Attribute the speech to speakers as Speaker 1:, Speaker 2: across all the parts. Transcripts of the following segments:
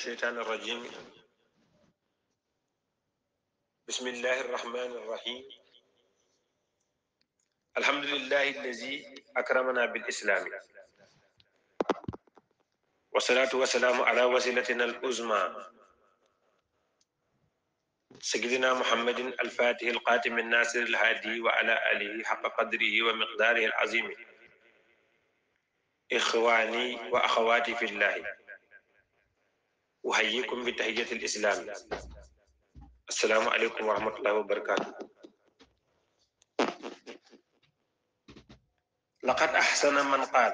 Speaker 1: الشيطان الرجيم. بسم الله الرحمن الرحيم. الحمد لله الذي أكرمنا بالإسلام، والصلاة والسلام على وسيلتنا العظمى سيدنا محمد الفاتح القاتم الناصر الهادي وعلى آله حق قدره ومقداره العظيم. إخواني وأخواتي في الله، أحييكم بتحية الإسلام. السلام عليكم ورحمة الله وبركاته. لقد أحسن من قال: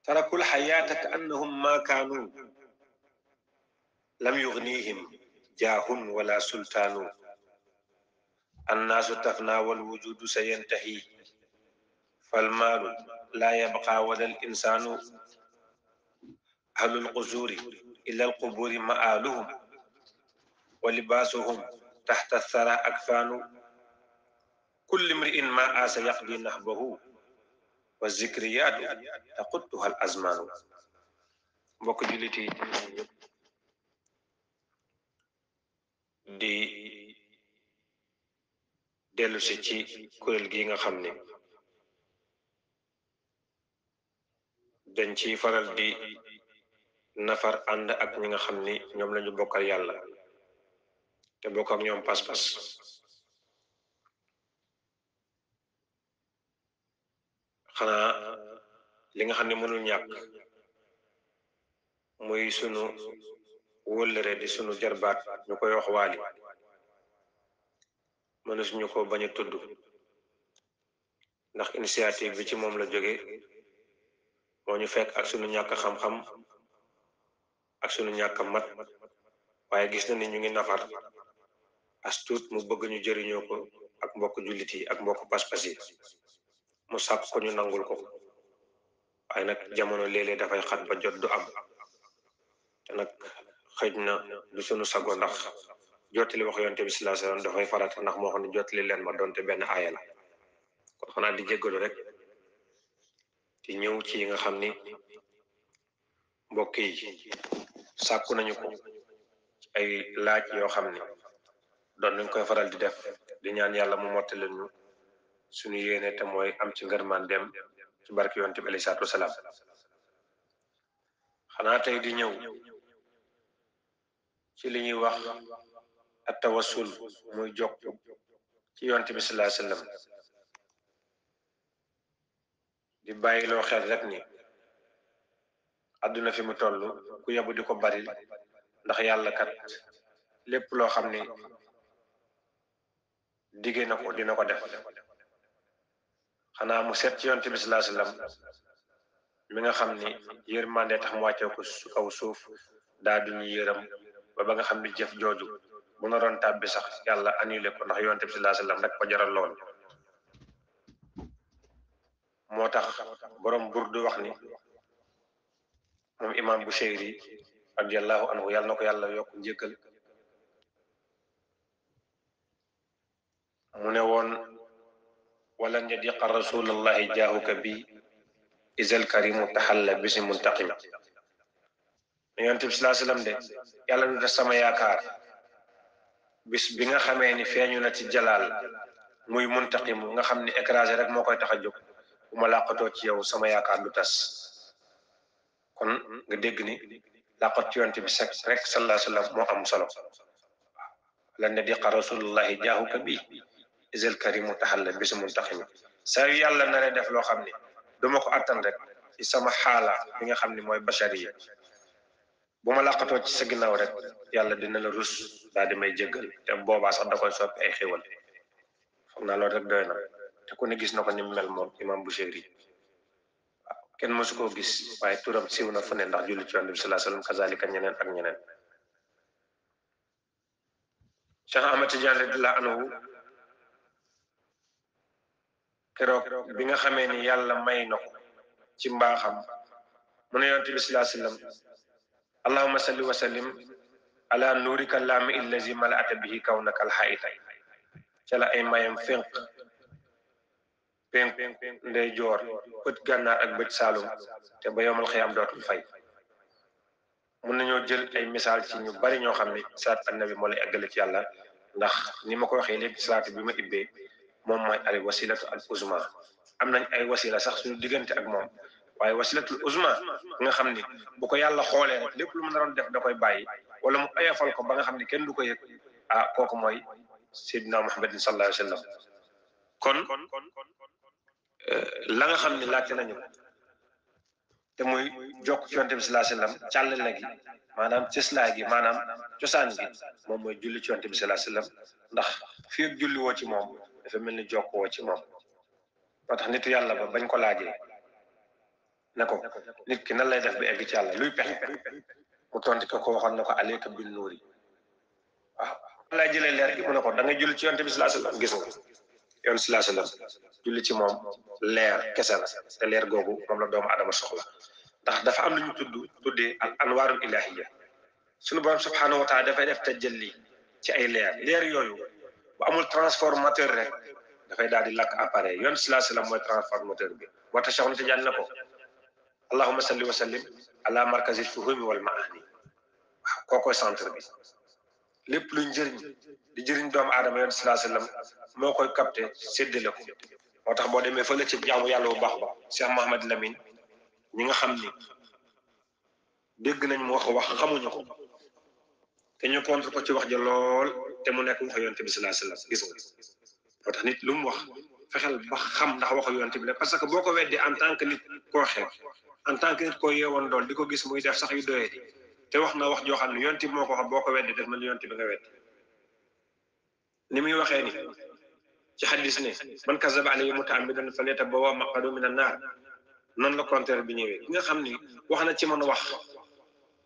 Speaker 1: تركوا الحياة كأنهم ما كانوا، لم يغنيهم جاه ولا سلطان. الناس تفنى والوجود سينتهي، فالمال لا يبقى ولا الإنسان. أهل القصور إلى القبور مآلهم، ولباسهم تحت الثرى أكفان. كل امرئ ما آس يقضي نحبه، والذكريات تقطها الأزمان. mbokk jullit yi di dellu si ci kuréel gi nga xam ne dañ ci faral di nafar ànd ak ñi nga xam ni ñoom lañu bokkal yàlla te bokk ak ñoom pas-pas. xanaa li nga xam ne mënul ñàkk muy sunu wóllëre di sunu jarbaat ñu koy wax waali, mënu suñu ko bañ a tudd ndax initiative bi ci moom la jóge. moo ñu fekk ak sunu ñàkk xam-xam ak sunu ñàkk mat, waaye gis na ni ñu ngi nafar as tuut mu bëgg ñu jëriñoo ko ak mbokk jullit yi ak mbokk pas-pas yi. mu sàkk ko ñu nangul ko, waaye nag jamono léeg-léeg dafay xat ba jot du am, te nag xëj na du sunu sago ndax jottali wax yonte bi sallallahu alayhi wasallam dafay farata, ndax moo xam ne jottali leen ma doonte benn aaya la. kon xanaa di jéggalu rek di ñëw ci yi nga xam ni mbokk yi sàkku nañu ko ci ay laaj yoo xam ne doon nañ koy faral di def, di ñaan yàlla mu mottali ñu suñu yéene te mooy am ci ngërmaan dem ci barke yonte bi alayhi salaatu wasalaam. xanaa tey di ñëw ci li ñuy wax at tawassul, muy jokk ci yonte bi sallallahu alayhi wasallam. di bàyyiloo xel rek ni àdduna fi mu toll ku yebu di ko bari, ndax yàlla kat lépp loo xam ni diggee na ko dina ko def. xanaa mu seet ci yonte bi sallallahu alayhi wasallam mi nga xam ni yërmande tax mu wàccee ko su kaw suuf, daa duñu yërëm ba nga xam ni jëf jooju bu naroon tàbbi sax yàlla annulé ko, ndax yonte bi sallallahu alayhi wasallam rek ko jaral lool. moo tax borom burdu wax ni moom imam Bushayri radiyallahu anhu, yàlla na ko yàlla yokk njëkkal, mu ne woon: walan yadiqa rasulallahi jaahuka bi izal karimu taxalla bisi muntaqim. yonent bi sallallahu alayhi wasallam de yàlla nu def sama yaakaar bis bi nga xamee ni feeñu na ci jalaal muy muntaqim nga xam ni écrasé rek moo koy tax a jóg. bu ma làqatoo ci yow sama yaakaar du tas. kon nga dégg ni làqat ci yonent bi rek sallallahu alayhi wasallam moo am solo. lan yadiqa rasulullahi jaahuka bi izal karimu taxalla bisi muntaqim. saa yu yàlla naree def loo xam ni duma ko attan rek ci sama xaala bi nga xam ni mooy bashariya, bu ma làqatoo ci sa ginnaaw rek yàlla dina la rus daal di may jéggal, te boobaa sax da koy soppi ay xéwal. foog naa loolu rek doy na, te ku ne gis na ko ni mu mel moom imam Bushayri. waaw kenn mësu koo gis, waaye turam siiw na fu ne ndax julli ci yonent bi sallallahu alayhi wasallam, kazalika ñeneen ak ñeneen. Cheikh Ahmad Tidiane radiyallahu anhu keroog bi nga xamee ni yàlla may na ko ci mbaaxam, mu ne yonent bi sallallahu alayhi wasallam: allahumma salli wa sallim ala nuurika laami illazi mala'ata bihi kawnaka alxaayita. ca la ay mayam fénq penk ndeyjoor bët gànnaar ak bët saalum te ba yowmal xiyaam dootul fay. mun nañoo jël ay misaal ci ñu bari ñoo xam ne salaat annabi moo lay eggale ci yàlla ndax ni ma ko waxee léegi salaatu bi ma ibbee moom mooy al wasilatu al uzma. am nañ ay wasila sax suñu diggante ak moom waaye wasilatul uzma nga xam ni bu ko yàlla xoolee rek lépp lu mu naroon def da koy bàyyi wala mu oyofal ko ba nga xam ni kenn du ko yëg kooku mooy Seydina Muhammadin sallallahu alayhi wa sallam. kon la nga xam ni laajte nañu te muy jokk ci yonte bi sallallahu alayhi wa sallam càllale gi maanaam cëslaay gi maanaam cosaan gi moom mooy julli ci yonte bi sallallahu alayhi wa sallam ndax fii ak julli woo ci moom dafa mel ni jokk woo ci moom. moo tax nitu yàlla ba bañ ko laajee ne ko nit ki nan lay def ba egg ci yàlla luy pexe mu tonti ko waxoon na ko alayka bin nuuri waaw lay jëlee leer gi mu ne ko da ngay julli ci yonte bi sallallahu alayhi wa sallam gis nga yoon sallallahu alayhi wa sallam julli ci moom leer kese la te leer googu moom la doomu adama soxla ndax dafa am lu ñu tuddee al anwaarul ilahiyya suñu borom subhanahu wa taala dafay def tajalli ci ay leer yooyu bu amul transformateur rek dafay daal di lakk appareil yoon sallallahu alayhi wa sallam mooy transformateur bi moo tax Cheikh Tidiane na ko allahumma salli wa sallim ala markazil fuhumi wal maani waaw kookoy centre bi lépp luy njëriñ di jëriñ doomu aadama yoon sallallahu alayhi wa sallam moo koy capté séddale ko moo tax boo demee fële ci jaamu yàlla bu baax ba Cheikh Mohamed Lamine ñi nga xam ni dégg nañ mu wax xamuñu ko te ñu contre ko ci wax ja lool te mu nekk wax yonte bi sallallahu alayhi wa sallam gis nga moo tax nit lu mu wax fexeel ba xam ndax waxu yonte bi la parce que boo ko weddee en tant que nit koo xeeb en tant que nit koo yeewoon dool di ko gis muy def sax yu doyee di te wax na wax joo xam ne yonte bi moo ko wax boo ko weddee def na lu yonte bi nga weddi ni muy waxee ni ci xadis ne man kazaba alayhi mutaammidan falyatabawwa maq'adahu mina naar noonu la contraire bi ñëwee ki nga xam ni wax na ci man wax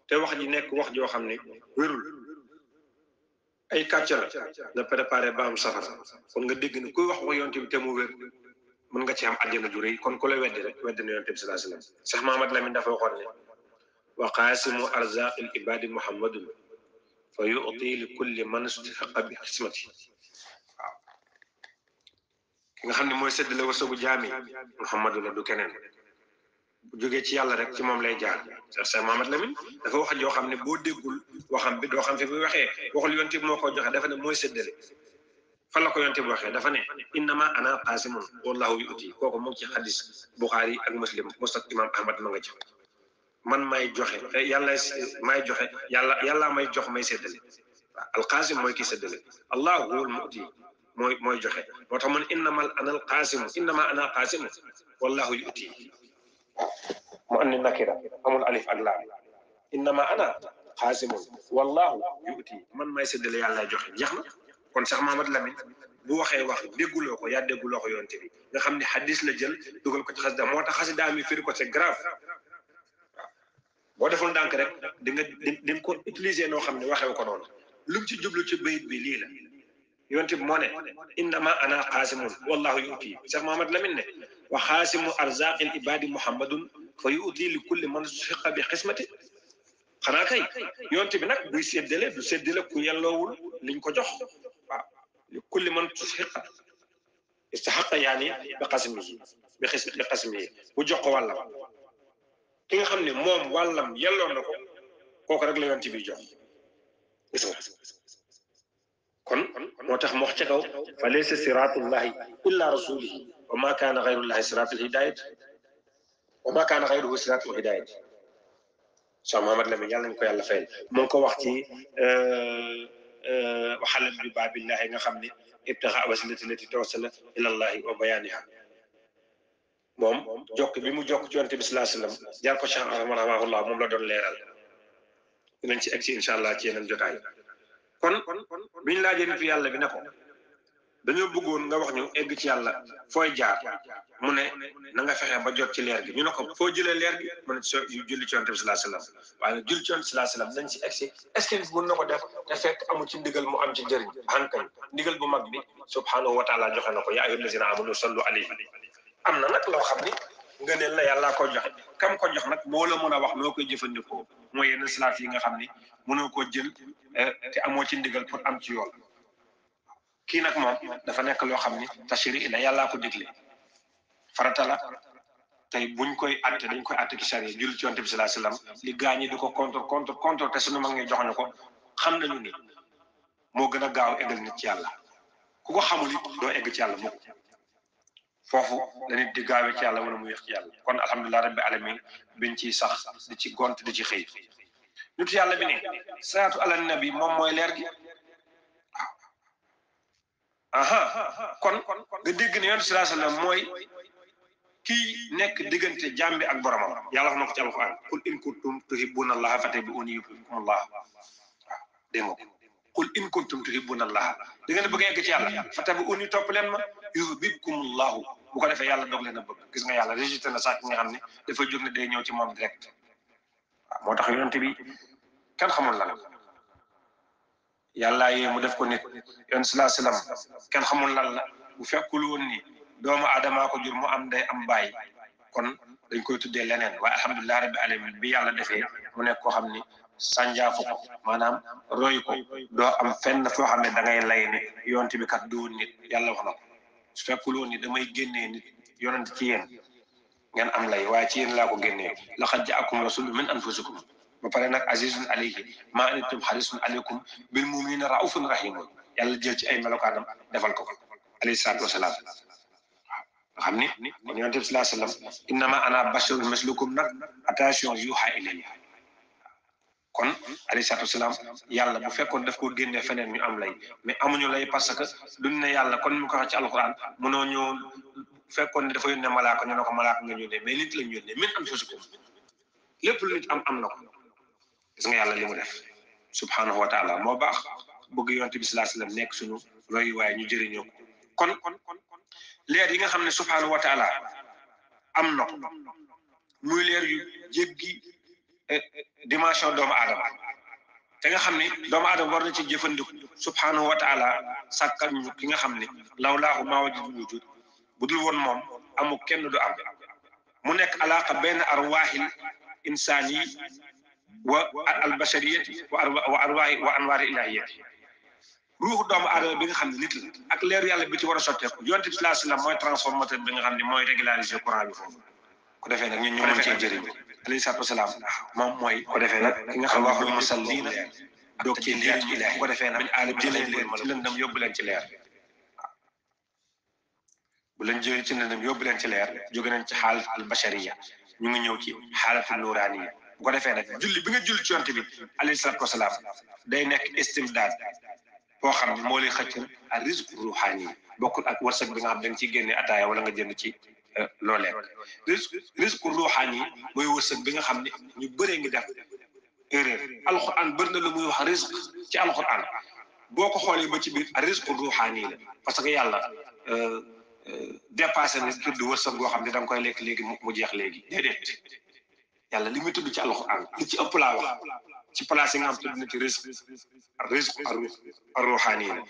Speaker 1: te wax ji nekk wax joo xam ne wérul ay kàcce la na préparé ba am safara kon nga dégg ne kuy wax wa yonte bi te mu wér mën nga ci am àjjana ju rëy kon ku la weddi rek weddi na yonte bi sallallahu alayhi wa sallam. Cheikh Mahamad Lamine dafa waxoon ne wa qaasimu arzaqil ibadi muhammadun fa yu'ti li kulli man istahaqa bi xismati waaw ki nga xam ne mooy séddale wasagu jaami muhammadu la du keneen bu jógee ci yàlla rek ci moom lay jaar. Cheikh Mahamad Lamine dafa wax joo xam ne boo déggul waxam bi doo xam fi muy waxee waxul yonte bi moo ko joxe dafa ne mooy séddale fan la ko yonte bi waxee dafa ne innama ana qaasimun wallahu yu'ti kooku mu ngi ci xadis Buxaari ak Muslim musnad imam Ahmad ma nga ci man may joxe yàlla may joxe yàlla may jox may séddale waaw alqaasim mooy kii séddale allahu huwal mu'ti mooy joxe moo tax man innama ana alqaasimu innama ana qaasimu wallahu yu'ti mu andi nakira amul alif ak laam innama ana qaasimun wallahu yu'ti man may séddale yàlla joxe jeex na. kon Cheikh Mahamad Lamine bu waxee wax dégguloo ko yaa dégguloo ko yonte bi nga xam ne xadis la jël dugal ko ci xasida moo tax xasida mi firi ko c'est grave waaw boo deful ndànk rek di nga ko utiliser noo xam ne waxewu ko noonu lu mu ci jublu ci bayit bi lii la yonte bi moo ne innama ana qaasimun wallahu yu'ti Cheikh Mahamad Lamine ne wa xaasimu arzaqil ibadi muhammadun fa yu'ti li kulli man suhiqa bi xismati xanaa kay yonte bi nag buy séddale du séddale ku yelloowul liñ ko jox waaw li kulli man suhiqa istahaqa yaani bi qasmihi bi qasmihi bu jox ko wàllam ki nga xam ne moom wàllam yelloo na ko kooku rek la yonte bi jox gis nga kon moo tax mu wax ca kaw fa laysa siratullahi illa rasulihi wa ma kaana gayrullahi siratul hidayat wa ma kaana gayruhu siratul hidayat Cheikh Mahamad Lamine yàlla nañ ko yàlla fayal mu ngi ko wax ci waxalat bi baabillahi nga xam ne ibtaxa wasilati lati tawassala ilallahi wa bayaaniha moom jokk bi mu jokk ci yonte bi sallallahu alayhi wa sallam jaar ko Cheikh rahimahullah moom la doon leeral dinañ ci egsi incha allah ci yeneen jotaay kon biñ laajee nitu yàlla bi ne ko dañoo bëggoon nga wax ñu egg ci yàlla fooy jaar mu ne na nga fexe ba jot ci leer gi ñu ne ko foo jëlee leer gi mu ne julli ci yonte bi sallallahu alayhi wa sallam waaye nag julli ci yonte bi sallallahu alayhi wa sallam nañ ci egsi est ce que mën na ko def te fekk amul ci ndigal mu am ci njëriñ hankañ ndigal bu mag bi subhanahu wa taala joxe na ko yaa ayyuhal lazina amanu sallu alayhi am na nag loo xam ni ngëneel la yàllaa ko joxe kam ko jox nag moo la mën a wax noo koy jëfandikoo mooy yenn salaat yi nga xam ni mënoo koo jël te amoo ci ndigal pour am ci yoon kii nag moom dafa nekk loo xam ni tashri la yàllaa ko digle farata la tey buñ koy atte dañ koy atte ci charia julli ci yonent bi sallallahu alayhi wasallam li gaañi di ko contre te suñu mag ñi jox ñu ko xam nañu ni moo gën a gaaw eggal nit ci yàlla ku ko xamul it doo egg ci yàlla mukk foofu la nit di gaawee ci yàlla wala mu yéex ci yàlla kon alhamdulilah rabbi alamin biñ ciy sax di ci gont di ci xëy nitu yàlla bi ne salaatu ala nabi moom mooy leer gi aha kon nga dégg ne yonent sallallahu alayhi wasallam mooy kii nekk diggante jàmbi ak boromam yàlla wax na ko ci alquran qul in kuntum tuhibbuna allaha fattabi'uni yuhibbukum allah waaw dégg nga ko qul in kuntum tuhibbuna allaha da ngeen bëgg a egg ci yàlla fattabi'uni topp leen ma yuhibbukum allahu bu ko defee yàlla dog leen a bëgg gis nga yàlla rejeté na sax nga xam ne dafa jóg ne day ñëw ci moom direct waaw moo tax yonent bi kenn xamul lan yàlla yee mu def ko nit yon sallallahu alayhi wasallam kenn xamul lan la bu fekkul woon ni doomu aadamaa ko jur mu am day am bàyyi kon dañ koy tuddee leneen waaye alhamdulilah rabbi alamin bi yàlla defee mu nekk koo xam ni sànjaafu ko maanaam roy ko doo am fenn foo xam ne da ngay lay ne yonent bi kat du woon nit yàlla wax na ko su fekkul woon ni damay génnee nit yonent ci yéen ngeen am lay waaye ci yéen laa ko génnee laqad ja'akum rasulun min anfusikum ba pare nag azizun alayhi ma anittum harisun alaykum bil mu'minina raufun rahimun yàlla jël ci ay melokaanam defal ko alayhi salaatu wasalaam nga xam ni kon yonent bi sallallahu alayhi wasallam innama ana basharun mislukum nag attention yuha ilayya kon alayhi salaatu wasalaam yàlla bu fekkoon daf ko génnee feneen ñu am lay mais amuñu lay parce que duñ ne yàlla kon mu ko wax ci alquran mënoo ñëw fekkoon ne dafa yónnee malaaka ñu ne ko malaaka nga yónnee mais nit lañ yónnee min anfusikum lépp lu nit am na ko gis nga yàlla li mu def subhanahu wa taala moo baax bëgg yonent bi sallallahu alayhi wasallam nekk suñu roy waaye ñu jëriñoo ko kon leer yi nga xam ne subhanahu wa taala am na ko muy leer yu jéggi dimension doomu aadama te nga xam ne doomu aadama war na ci jëfandiku subhanahu wa taala sàkkal ñu ki nga xam ne lawlaahu maa wajadul wujud bu dul woon moom amu kenn du am mu nekk alaqa benn arwaahil insaani wa albashariyati wa arwaahi wa anwaari ilahiyati ruuxu doomu aadama bi nga xam ne nit la ak leeru yàlla bi ci war a sotteeku yonent bi sallallahu alayhi wasallam mooy transformateur bi nga xam ne mooy régulariser courant bi foofu ko defee nag ñun ñu mën cee jëriñ alayhi salaatu wasalaam moom mooy ko defee nag ki nga xam ne waxul musallina doog ci leer ilahi ko defee nag aala jëlee leen ci lëndëm yóbbu leen ci leer bu leen jëlee ci lëndëm yóbbu leen ci leer jóge nañ ci xaalat al bashariya ñu ngi ñëw ci xaalatu nuraaniya bu ko defee nag julli bi nga julli ci yonent bi alayhi salaatu wasalaam day nekk istimdaad boo xam ne moo lay xëccal ak rizqu ruuxaani bokkul ak wërsëg bi nga xam da nga ciy génne ataaya wala nga jënd ci loo lekk rizqu ruuxaani mooy wërsëg bi nga xam ne ñu bëree ngi def erreur alquran bëri na lu muy wax rizq ci alquran boo ko xoolee ba ci biir ak rizqu ruuxaani la parce que yàlla dépassé na tudd wërsëg goo xam ne da nga koy lekk léegi mu jeex léegi déedéet yàlla li muy tudd ci alquran li ci ëpp laa wax ci place yi nga xam tudd na ci rizq ar-ruhani la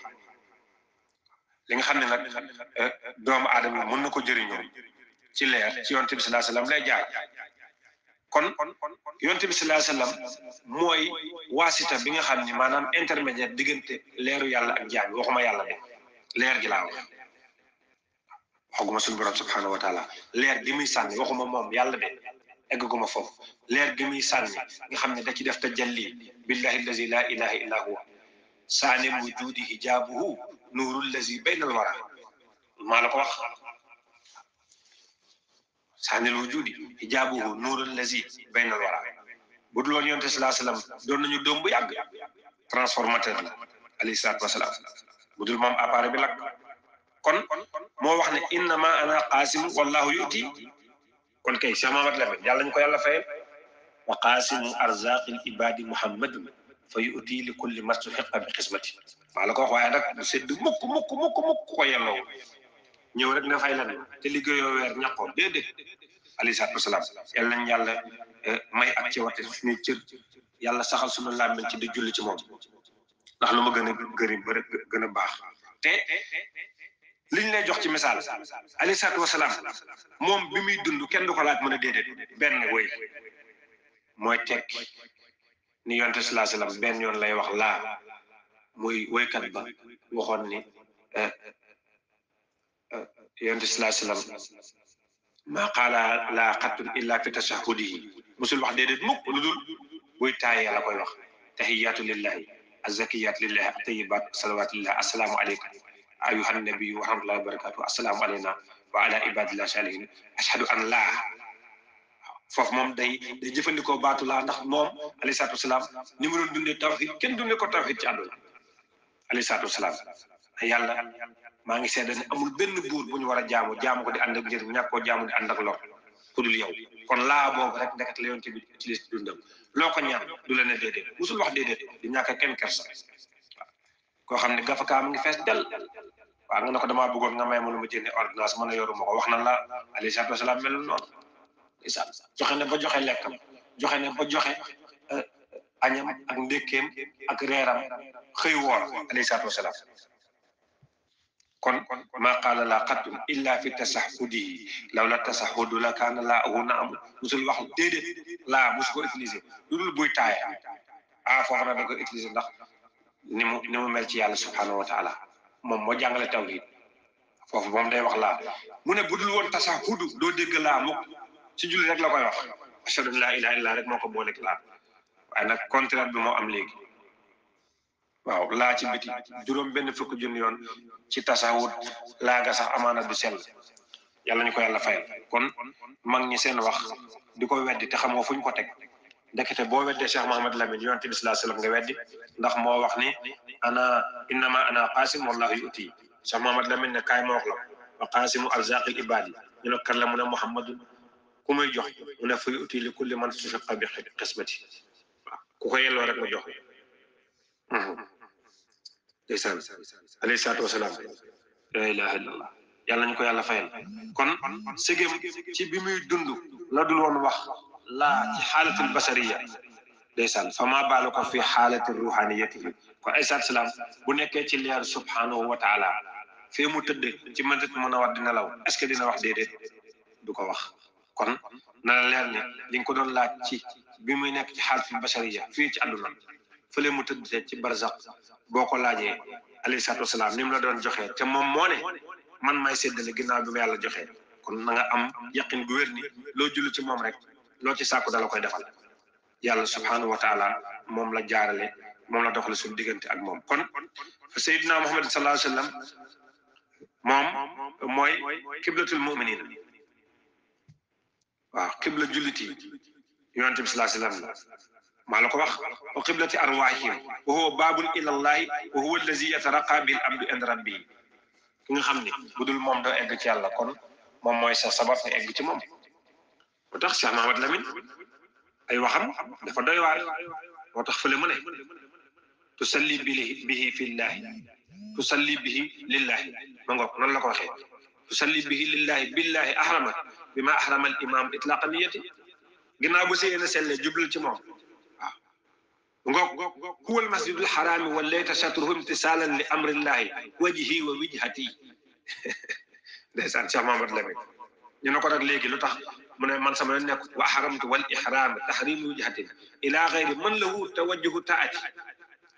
Speaker 1: li nga xam ne nag doomu aadama mën na ko jëriñoo ci leer ci yonent bi sallallahu alayhi wasallam lay jaar kon yonent bi sallallahu alayhi wasallam mooy waasita bi nga xam ni maanaam intermédiaire diggante leeru yàlla ak jaam waxuma yàlla de leer gi laa wax waxaguma suñu borom subhanahu wa taala leer gi muy sànni waxuma moom yàlla de egguma foofu leer gi muy sànni nga xam ne da ci def tajalli billahi allazi la ilaha illa huwa saani wujudi hijabuhu nuurul lazi bayna al wara maa la ko wax saanil wujudi hijabuhu nuurul lazi bayna al wara bu dul woon yonent sallallahu alayhi wasallam doon nañu doom bu yàgg transformateur la alayhi salaatu wasalaam bu dul moom appareil bi lakk kon moo wax ne innama ana qasim wallahu yuti kon kay Cheikh Mahamad Lamine yàlla ñu ko yàlla fayal wa qaasimu arzaqil ibadi muhammadun fa yuti li kulli mastuhiqa bi xismati maa la ko wax waaye nag du sedd mukk ko yelloo ñëw rek na fay lan te liggéeyoo weer ñàkkoo déedéet alayhi salaatu wasalaam yàlla nañ yàlla may ak ci wate suñuy cër yàlla saxal suñu làmmiñ ci di julli ci moom ndax lu ma gën a gëriñ ba gën a baax te liñ lay jox ci misaal alayhi salaatu wasalaam moom bi muy dund kenn du ko laaj mën a déedéet benn woy mooy tekki ni yonent sallallahu alayhi wasallam benn yoon lay wax laa muy woykat ba waxoon ni yonent sallallahu alayhi wasallam ما قال لا قط الا في تشهده musul wax déedéet mukk lu dul buy taayee la koy wax tahiyatu lillahi azakiyat lillahi atayibat salawatullah assalaamu alayka ayuha nabi wa rahmatullahi wa barakatuh assalaamu alayna wa ala ibadillah salihin ashhadu an laa foofu moom day jëfandikoo baatu laa ndax moom alayhi salaatu wasalaam ni mu doon dundee tawhid kenn dundee ko tawhid ci àdduna alayhi salaatu wasalaam yàlla maa ngi seede ne amul benn buur bu ñu war a jaamu ko di ànd ak njëriñ ñàkk koo jaamu di ànd ak lor ku dul yow kon laa boobu rek ndeket la yoon bi utilise dundam loo ko ñaan du la ne déedéet musul wax déedéet di ñàkk kenn kersa koo xam ne gafakaa mu ngi fees del waaw nga ne ko damaa bëggoon nga may ma lu ma jëndee ordonnance mën a yoruma ko wax na la alayhi salaatu wasalaam melul noonu isaan joxe ne ba joxe lekkam joxe ne ba joxe añam ak ndékkeem ak reeram xëy woor alayhi salaatu wasalaam kon ma qaala laa qattun illa fi tasahhudihi law la tasahhudu la kaana laa ahu na am musul wax déedéet laa musu ko utiliser lu dul buy taaya foofu nag da ko utiliser ndax ni mu mel ci yàlla subhanahu wa taala moom moo jàngale tawhid foofu moom day wax laa mu ne bu dul woon tasahhudu doo dégg laa mukk ci julli rek la koy wax ashhadu an laa ilaaha illa rek moo ko booleeg laa waaye nag contraire bi moo am léegi waaw laa ci biti juróom benn fukk junni yoon ci tasawut laa nga sax amaana du sell yàlla ñu ko yàlla fayal kon mag ñi seen wax di ko weddi te xamoo fuñ ko teg ndekete boo weddee Cheikh Mouhamed Lamine yonent bi sallallahu alayhi wasallam nga weddi ndax moo wax ni innama ana qaasim wallahu yu'ti Cheikh Mouhamed Lamine ne kaay ma wax la wa qaasimu arzaqil ibadi ñu ne kan la mu ne Muhammadun ku muy jox mu ne fa yu'ti li kulli man sufiqa bi qismati waaw ku ko yelloo rek nga jox ndeysaan alayhi salaatu wasalaam la ilaha illallah yàlla ñu ko yàlla fayal kon sëgëm ci bi muy dund la dul woon wax laa ci xaalatul basariya ndeysaan fa maa baalu ko fi xaalatil ruhaniyatihi kon alayhi salaatu wasalaam bu nekkee ci leer subhanahu wa taala fee mu tëdd ci mënat mën a wax di nelaw est-ce que dina wax déedéet du ko wax kon na la leer ne li nga ko doon laaj ci bi muy nekk ci xaalatul basariya fii ci àdduna fële mu tëdd ci barzaq boo ko laajee alayhi salaatu wasalaam ni mu la doon joxee te moom moo ne man may séddale ginnaaw bi ma yàlla joxee kon na nga am yaqin gu wér ni loo jullu ci moom rek loo ci sàkku dala koy defal yàlla subhanahu wa taala moom la jaarale moom la doxale suñu diggante ak moom kon Seydina Muhammad sallallahu alayhi wa sallam moom mooy qiblatul mu'minin waaw qibla jullit yi yonent bi sallallahu alayhi wa sallam maa la ko wax wa qiblati arwaahihim wa huwa baabun ila llahi wa huwa allazi yataraqa bil abdu inda rabbi ki nga xam ni bu dul moom doo egg ci yàlla kon moom mooy sa sabab nga egg ci moom moo tax Cheikh Mahamad Lamine ay waxam dafa doy waar moo tax fële mu ne tusalli bihi fillahi tusalli bihi lillahi ma ngoog noonu la ko waxee tusalli bihi lillahi billahi ahramat bima ahrama al imam itlaqa niyati ginnaaw bu see yéen a selle jublu ci moom ngoog huwa almasjidul xaraami wallayta shatruhu imtisaalan li amrillahi wajhi wa wijhati ndeysaan Cheikh Mahamad Lamine ñu ne ko nag léegi lu tax mu ne man sama yoon nekk wa xaramtu wal ihram tahrimi wijhatin ila gayri man lahu tawajjuhu taati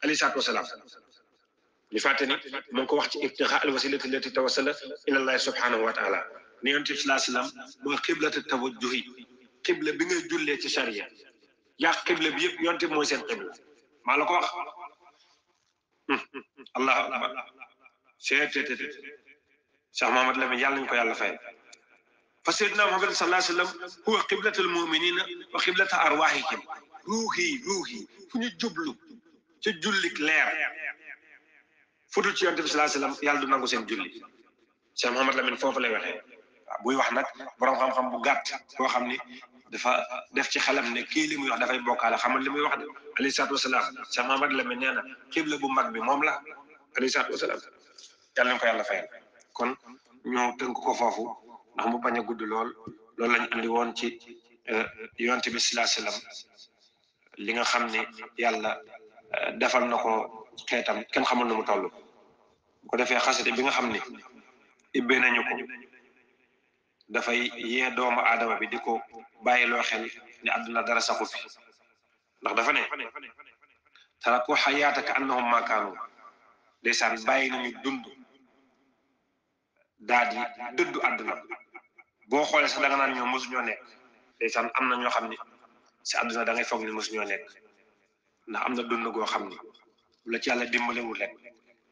Speaker 1: alayhi salaatu wasalaam ñu fàtte ni mu ngi ko wax ci ibtigaa al wasilati allati tawassala ila allahi subhanahu wa taala ni yonent bi sallallahu alayhi wasallam mooy qiblatu tawajjuhi qibla bi ngay jullee ci charia yaa qibla bi yëpp yonent bi mooy seen qibla maa la ko wax allahu akbar seetetet Cheikh Mahamad Lamine yàlla ñu ko yàlla fay fa sayyidina Muhammad sallallahu alayhi wasallam huwa qiblatul mu'minina wa qiblatu arwahihim ruuhi fu ñu jublu ci jullik leer futul ci yonent bi sallallahu alayhi wasallam yàlla du nangu seen julli Cheikh Mahamad Lamine foofu lay waxee waaw buy wax nag borom xam-xam bu gàtt boo xam ni dafa def ci xelam ne kii li muy wax dafay bokkaale xamal li muy wax de alayhi salaatu wasalaam Cheikh Mahamad Lamine nee na xibla bu mag bi moom la alayhi salaatu wasalaam yàlla nañu ko yàlla fayal kon ñoo tënk ko foofu ndax mu bañ a gudd loolu lañ andi woon ci yonent bi sallallahu alayhi wasallam li nga xam ne yàlla defal na ko xeetam kenn xamul na mu toll bu ko defee xasida bi nga xam ne ibbee nañu ko dafay yee doomu aadama bi di ko bàyyiloo xel ne àdduna dara saxu fi ndax dafa ne taraku xayaataka annahum ma kaanu ndeysaan bàyyi nañu dund daal di dëddu àdduna boo xoolee sax da nga naan ñoom mosu ñoo nekk ndeysaan am na ñoo xam ni si àdduna da ngay foog ni mosu ñoo nekk ndax am na dund goo xam ni bu la ci yàlla dimbalewul rek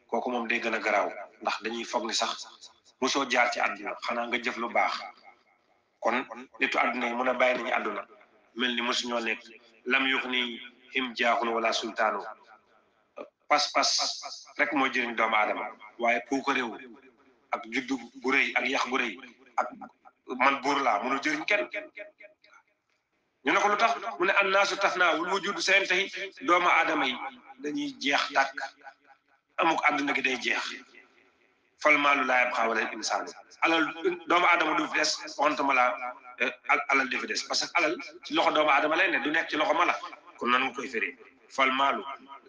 Speaker 1: kooku moom day gën a garaaw ndax dañuy foog ni sax mosoo jaar ci àdduna xanaa nga jëf lu baax kon nitu àdduna yi mun a bàyyi nañu àdduna mel ni mosu ñoo nekk lam yuux ni him jaaxul wala sultaanu pas-pas rek moo jëriñ doomu aadama waaye puuk réew ak juddu bu rëy ak yax bu rëy ak man buur laa mënul jëriñ kenn ñu ne ko lu tax mu ne annaasu tafnaa wul wujudu seen tey doomu aadama yi dañuy jeex tàkk amuk àdduna gi day jeex fal maalu laa yabqaa wala insaanu alal doomu aadama du fi des waxantuma la alal di fi des parce que alal ci loxo doomu aadama lay ne du nekk ci loxo mala kon nan nga koy firee fal maalu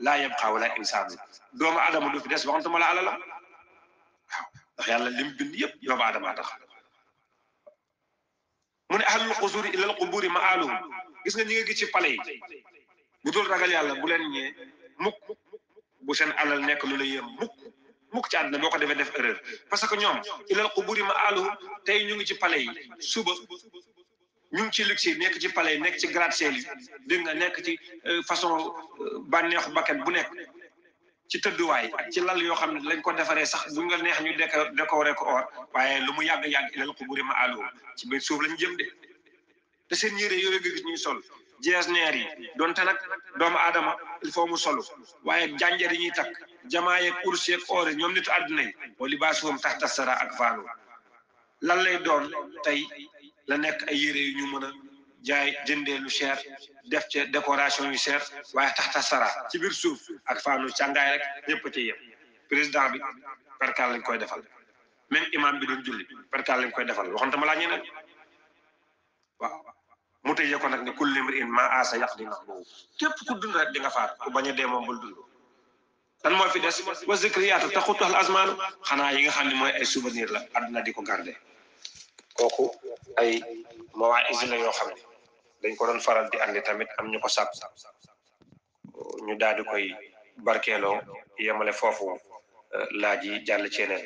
Speaker 1: laa yabqaa wala insaanu doomu aadama du fi des waxantuma la alal la waaw ndax yàlla lim bind yëpp doomu aadama tax mu ne ahlul qusuri ilal quburi ma'aluhum gis nga ñi nga gis ci pale yi bu dul ragal yàlla bu leen ñee mukk bu seen alal nekk lu la yéem mukk ci àdduna boo ko defee def erreur parce que ñoom ilal quburi ma'aluhum tey ñu ngi ci pale yi suba ñu ngi ci luxe yi nekk ci pale yi nekk ci gratte-ciel yi dégg nga nekk ci façon bànneexu bakkan bu nekk ci tëdduwaay ak ci lal yoo xam ne lañ ko defaree sax buñ nga neex ñu décoré ko or waaye lu mu yàgg-yàgg ilal quburi ma'aluhum ci biir suuf lañ jëm de te seen yére yooyu nga gis ñuy sol jeesneer yi donte nag doomu aadama il faut mu solu waaye jànjar yi ñuy takk jamaa yeeg urs yeeg or yi ñoom nitu àdduna yi wa libaasuhum tahta sara ak faanu lan lay doon tey la nekk ay yére yu ñu mën a jaay jëndee lu cher def ca décoration yu cher waaye tahta sara ci biir suuf ak faanu càngaay rek ñëpp ci yem président bi perkal lañ koy defal même imam bi doon julli perkal lañ koy defal waxantuma laa ñeneen waaw mu tëjee ko nag ne kulli imri'in maa aasa yaqdi nahbahu képp ku dund rek di nga faat ku bañ a dee moom bul dund lan moo fi des wa zikriyaatu taxutu al azmaanu xanaa yi nga xam ne mooy ay souvenir la àdduna di ko garder kooku ay mawaa'is la yoo xam ne dañ ko doon faral di andi tamit am ñu ko sàkk ñu daal di koy barkeeloo yemale foofu laaj yi jàll ci yeneen